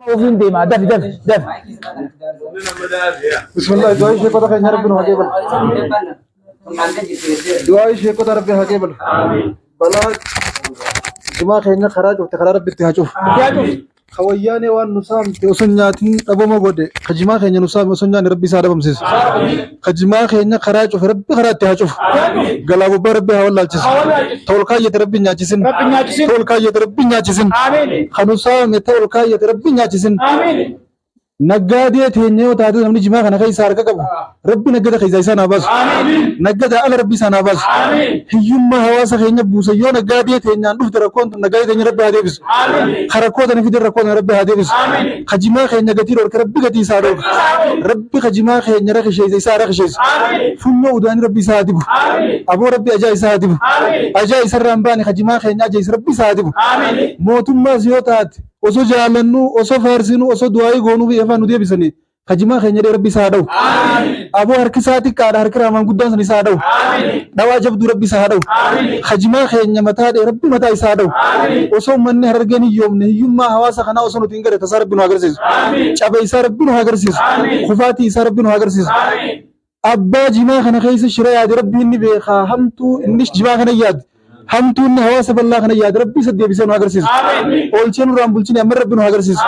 Ofiin deemaa dafi dafi dafi. Bismillah, du'aa sheekota keenya Rabbi nu haa qeebalu. Du'aa sheekota Rabbi haa qeebalu. Balaa jimaa keenya karaa cufte karaa Rabbi itti haa cufu. Ka wayyaanee waan nu saamte osoo hin nyaatin dhabama godhe ka jimaa keenya nu saame osoo hin nyaanne Rabbi isaa dhabamsiisu. Ka jimaa keenya karaa cufe Rabbi karaa itti haa cufu. Galaa gubbaa Rabbi haa wallaalchisu. Ta ol kaayyate Rabbi hin nyaachisin. Rabbi hin nyaachisin. Ta ol kaayyate Rabbi hin nyaachisin. Amiin. Ka nu saame ta ol kaayyate Rabbi hin nyaachisin. Amiin. Naggaadee teenya yoo taate namni jimaa kana keessaa harka qabu Rabbi naggada keessaa isaan haa baasu. Naggada ala Rabbi isaan haa baasu. Hiyyummaa hawaasa keenya buusa yoo naggaadee teenyaan dhufte rakkoon tun naggaadee teenya Rabbi haa deebisu. Ka rakkoo tana fide rakkoo tana Rabbi haa deebisu. Ka jimaa keenya gatii dhorke Rabbi gatii isaa dhorka. Rabbi ka jimaa keenya rakisheessa isaa rakisheessu. Funyoo udaanii Rabbi isaa haa dibu. Aboo Rabbi ajaa isaa haa dibu. Ajaa isarraa hin baane ka jimaa keenya ajeesse Rabbi isaa haa dibu. Mootummaas yoo taate osoo jaalannuu, osoo faarsinuu, osoo du'aayii goonuu fi afaan nu deebisanii ka jimaa keenya dhee Rabbi isaa haa dha'u. Aboo harki isaa xiqqaadha harki raamaan guddaan san isaa haa dha'u. Dhawaa jabduu Rabbi isaa haa dha'u. Ka jimaa keenya mataa dhee Rabbi mataa isaa haa dha'u. Osoo uummanni Harargeen hiyyoomne hiyyummaa hawaasa kanaa osoo nuti hin gare tasaa Rabbi nu haa agarsiisu. Caba isaa Rabbi nu haa agarsiisu. Kufaatii isaa Rabbi nu haa agarsiisu. Abbaa jimaa kana keessa shira yaade Rabbi inni beekaa hamtuu inni jimaa kana yaade hamtuu inni hawaasa bal'aa kana yaade Rabbi isa deebisee nu agarsiisu. Oolchee nurraan bulchine amma Rabbi nu agarsiisu.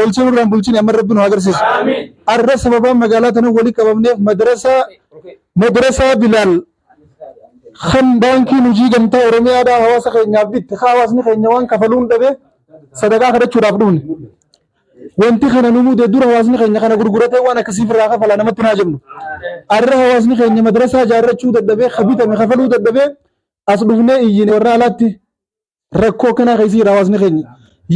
Oolchee nurraan bulchine amma Rabbi nu agarsiisu. Arra sababaan magaalaa tana walii qabamneef madrasaa madrasaa Bilaal kan baankiin hojii gamtaa Oromiyaadhaa hawaasa keenyaaf bitte hawaasni keenya waan kafaluun dhabe sadaqaa kadhachuudhaaf dhufne. Wanti kana nu mude dura hawaasni keenya kana gurguratee waan akkasiif irraa kafala namatti naa jennu. Arra hawaasni keenya madrasaa ijaarrachuu dadhabee kabitame kafaluu dadhabee as dhufnee iyyine warra alaatti rakkoo akkanaa keessa jira hawaasni keenya.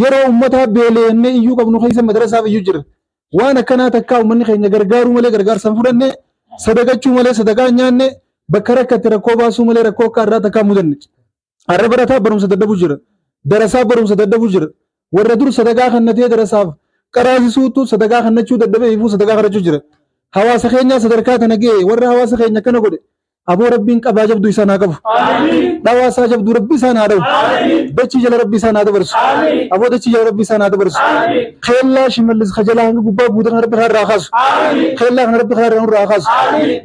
Yeroo uummataa beeleennee iyyuu qabnu keessa madrasaaf iyyuu jira. Waan akkanaa takkaa uummanni keenya gargaaruu malee gargaarsa hin fudhanne sadaqachuu malee sadaqaa hin nyaanne bakka rakkatte rakkoo baasuu malee rakkoo akka irraa takkaa mudanne. Har'a barataa barumsa dadhabu jira. Darasaa barumsa dadhabu jira. Warra dur sadaqaa kannatee darasaaf qaraasisuutu sadaqaa kannachuu dadhabee ifuu sadaqaa kadhachuu jira. Hawaasa keenyaa sadarkaa tana ga'e warra hawaasa keenya akkana godhe aboo Rabbiin qabaa jabduu isaan haa qabu. Dhawaa isaa jabduu Rabbi isaan haa dha'u. Dachii jala Rabbi isaan haa dabarsu. Aboo dachii jala Rabbi isaan haa dabarsu. Keellaa Shimallis kajalaa hanga gubbaa guutuu kana Rabbi irraa kaasu. Keellaa kana Rabbi irraa nurraa kaasu.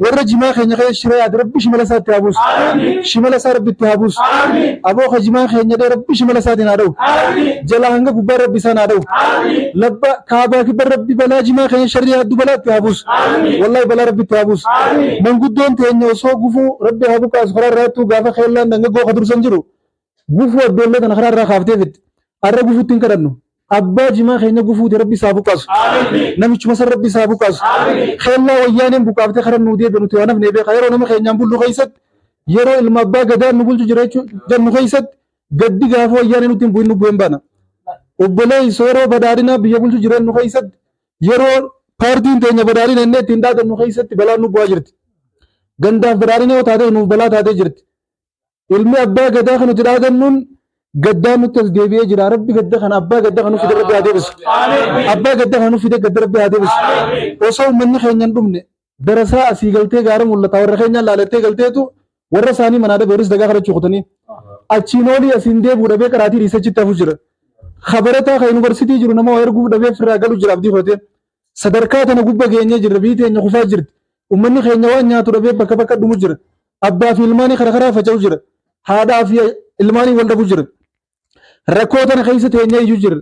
Warra jimaa keenya keessa shira yaade Rabbi shimala isaa itti haa buusu. Shimala isaa Rabbi itti haa buusu. Aboo ka jimaa keenya dhee Rabbi shimala isaatiin haa dha'u. Jalaa hanga gubbaa Rabbi isaan haa dha'u. Labba kaabaa kibba Rabbi balaa jimaa keenya sharrii yaaddu balaa itti haa buusu. Wallahi balaa Rabbi itti haa buusu. Manguddoon teenya osoo gufuu Rabbi haa buqaasu karaa irraattuu gaafa keellaan dangaggoo ka dursan jiru. Gufuu addoollee tana karaa irraa kaaftee fidde. Arra gufuutti hin kadhannu. Abbaa jimaa keenya gufuuti Rabbi isaa buqqaasu. Namichuma san Rabbi isaa buqqaasu. Keellaa wayyaaneen buqqaaftee karaa nuu deebi'e nuti waan hafnee beeka. Yeroo nama keenyaan bullu keessatti yeroo ilma abbaa gadaan nu bulchu jira jechuu jennu keessatti gaddi gaafa wayyaanee nutti hin bu'in nu bu'een baana. Obboleessa yeroo badhaadhinaa biyya bulchu jirannu keessatti yeroo paartiin teenya badhaadhina inni ittiin dhaadannu keessatti balaan nu bu'aa jirti. Gandaaf badhaadhina yoo taate nuuf balaa taatee jirti. Ilmi abbaa gadaa kan nuti dhaadannuun gaddaan nutti as deebi'ee jira. Rabbi gadda kana abbaa gadda kana fide Rabbi haa deebisu. Abbaa gadda kana fide gadda Rabbi haa deebisu. Osoo uummanni keenya hin dhumne darasaa asii galtee gaara mul'ata warra keenyaan laalattee galteetu warra isaanii manaa dhabe warris dagaa kadhachuu kutanii achiin olii asiin deebi'u dhabee qaraatii dhiisee achitti hafu jira. Kabarataa kan yuunivarsiitii jiru nama waa erguuf dhabee firraa galu jira abdii fudhatee. Sadarkaa tana gubba geenyee jirra biyyi teenya kufaa jirti. Uummanni keenya waan nyaatu dhabee bakka bakka dhumu jira. Abbaa fi ilmaanii kara karaa faca'u jira. Haadhaa fi ilmaanii wal dhabu jira. Rakkoo tana keessa teenyee iyyuu jira.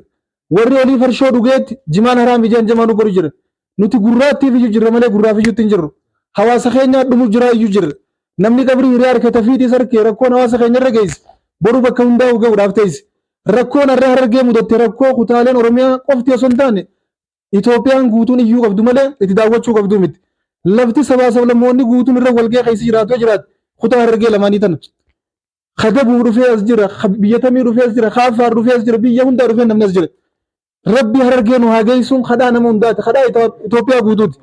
Warri olii farshoo dhugeetti jimaan haraam ijaan jamaa nu godhu jira. Nuti gurraattiif iyyuu jirra malee gurraaf iyyuutti hin jirru. Hawaasa keenyaa dhumu jira iyyuu jira. Namni qabrii hiriyaa harkata fiixis harkee rakkoon hawaasa keenya irra geesse boru bakka hundaa'u ga'uudhaaf teesse. Rakkoon har'a Harargee mudatte rakkoo kutaaleen Oromiyaa qofti osoo hin taane Itoophiyaan guutuun iyyuu qabdu malee itti daawwachuu qabdu miti. Lafti sabaa sablammoonni guutuun irra walga'ee keessa jiraatu yoo jiraate kutaa Harargee lamaanii tana. Ka Dabuub dhufee as jira, ka biyya tamii dhufee as jira, ka Affaar dhufee as jira, biyya hundaa dhufee namni as jira. Rabbi Harargee nu haa geessuun kadhaa nama hundaati, kadhaa Itoophiyaa guutuuti.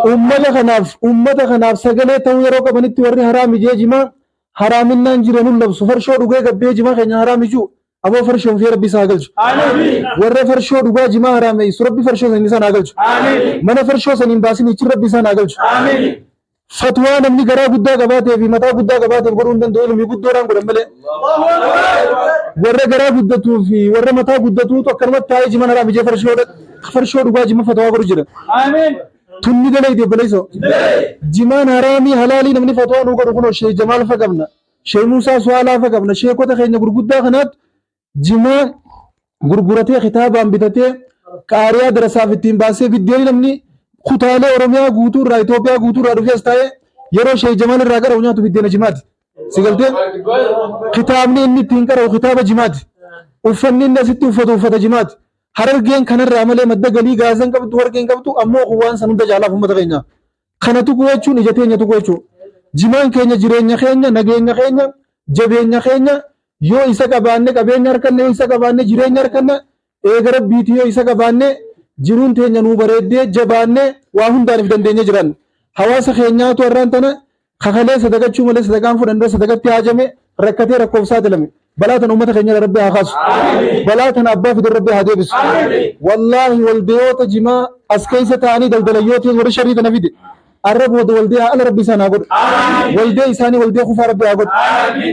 Uummata kanaaf sagalee ta'uu yeroo qabanitti warri haraam ijee jimaa haraaminnaan jira nun labsu farshoo dhugee gabbee jimaa keenya haraam ijuu aboo farshoon fi Rabbi isaa haa galchu. Warra farshoo dhugaa jimaa haraameessu Rabbi farshoo saniin isaan haa galchu. Mana farshoo saniin baasin ichi Rabbi isaan haa galchu. Fatwaa namni garaa guddaa qabaatee fi mataa guddaa qabaateef godhuu hin danda'u ilmi guddoodhaan godhan malee. Warra garaa guddatuu fi warra mataa guddatuutu akkanumatti taa'ee jiman haraam ijee farshoo dhugaa jima fatwaa godhu jira. Tunni dalaydi obboleessoo. Jimaan haraamii halaalii namni fatwaa nuu godhu kunoo Sheek Jamaal fa qabna. Sheek Muusaa Suwaalaa fa qabna. Sheekota keenya gurguddaa kanaatti jimaa gurguratee kitaabaan bitatee qaariyaa darasaaf ittiin baasee biddeen namni kutaalee Oromiyaa guutuu irraa Itoophiyaa guutuu irraa dhufee as taa'ee yeroo Sheek Jamaal irraa qara'u nyaatu biddeena jimaati. Si galtee kitaabni inni ittiin qara'u kitaaba jimaati. Uffanni inni asitti uffatu uffata jimaati. Harargeen kanarraa malee madda galii gaazan qabdu warqeen qabdu ammoo kun waan san hunda jaalaaf uummata keenya. Kana tuquu jechuun ija teenya tuquu jechuudha. Jimaan keenya jireenya keenya nageenya keenya jabeenya keenya yoo isa qabaanne qabeenya harkanne yoo isa qabaanne jireenya harkanna eega rabbiiti yoo isa qabaanne jiruun teenya nuu bareeddee jabaanne waa hundaan if dandeenye jiran. Hawaasa keenyaatu har'aan tana kakalee sadaqachuu malee sadaqaan fudhan dura sadaqatti haajame rakkatee rakkoof saaxilame. Balaa tana uummata keenya rabbi haa kaasu. Balaa tana abbaa fidan rabbi haa deebisu. Wallaahi waldeeyoota jimaa as keessa taa'anii daldalayyoota warri sharrii tana fide. Arra booda waldee haa ala rabbi isaan haa godhu. Waldee isaanii waldee kufaa rabbi haa godhu.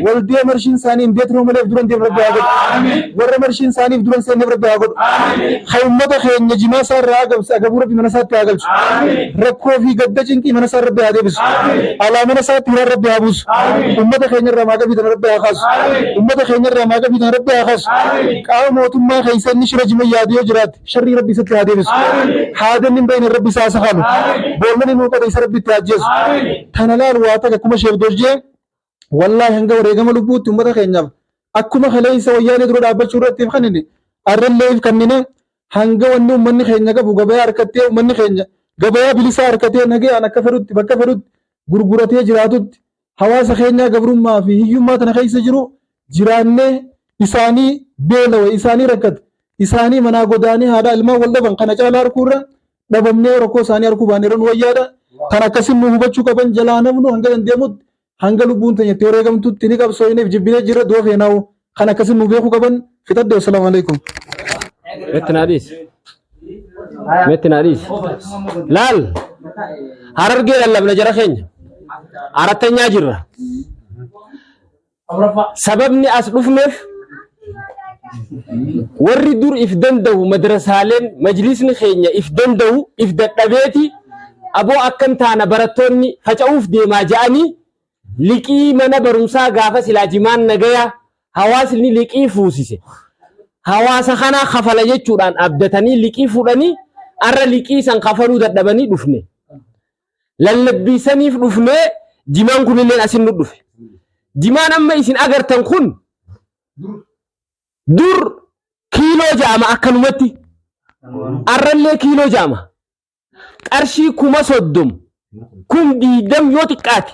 Waldee marshiin isaanii hin beeknoo malee duran deemu rabbi haa godhu. Warra marshiin isaaniif duran seenneef rabbi haa godhu. Kan uummata keenya jimaa isaa irraa agabse agabuu rabbi mana isaatti haa galchu. Rakkoo fi gadda cinqii mana isaa rabbi haa deebisu. Alaa mana isaatti hiraan rabbi haa buusu. Uummata keenya irraa maaqabii tana rabbi haa kaasu. Uummata keenya irraa maaqabii tana rabbi haa kaasu. Qaama mootummaa keessa inni shira jima yaadu yoo jiraate sharrii rabbi isatti haa deebisu. Haadanni hin beekne rabbi isaa haa sakaalu. Boollan inni qota isa rabbi itti haa ajjeesu. Tana laal waa takka akkuma sheek Dojjee wallaahi hanga wareegama lubbuutti uummata keenyaaf akkuma kaleessa wayyaanee dura dhaabbachuu irratti if kennine arrallee if kennine hanga wanni uummanni keenya qabu gabayaa harkattee uummanni keenya gabayaa bilisaa harkatee nagayaan akka fedhutti bakka fedhutti gurguratee jiraatutti hawaasa keenyaa gabrummaa fi hiyyummaa tana keessa jiru jiraannee isaanii beelawe isaanii rakkate isaanii manaa godaanee haadha ilmaan wal dhaban kana caalaa harkuurra dhabamnee rakkoo isaanii harkuu baanee nu wayyaadha. Kan akkasiin nu hubachuu qaban jalaa namnu hanga dandeemutti hanga lubbuun teenya itti wareegamtutti ni qabsooyneef jibbinee jirra du'a feenaa'u kan akkasiin nu beekuu qaban fixadde wassalaamu alaikum. Metti naa dhiisi. Metti naa dhiisi. Laal. Harargee lallabna jara keenya. Arattanyaa jirra. Sababni as dhufneef warri dur if danda'u madrasaaleen majlisni keenya if danda'u if dadhabeeti aboo akkam taana barattoonni faca'uuf deemaa ja'anii liqii mana barumsaa gaafa silaa jimaan nagaya hawaasni liqii fuusise. Hawaasa kanaa kafala jechuudhaan abdatanii liqii fuudhanii arra liqii san kafaluu dadhabanii dhufne. Lallabbii saniif dhufnee jimaan kunilleen asin nu dhufe. Jimaan amma isin agartan kun dur kiiloo ja'ama akkanumatti. Arrallee kiiloo ja'ama. Qarshii 30,000 20,000 yoo xiqqaate.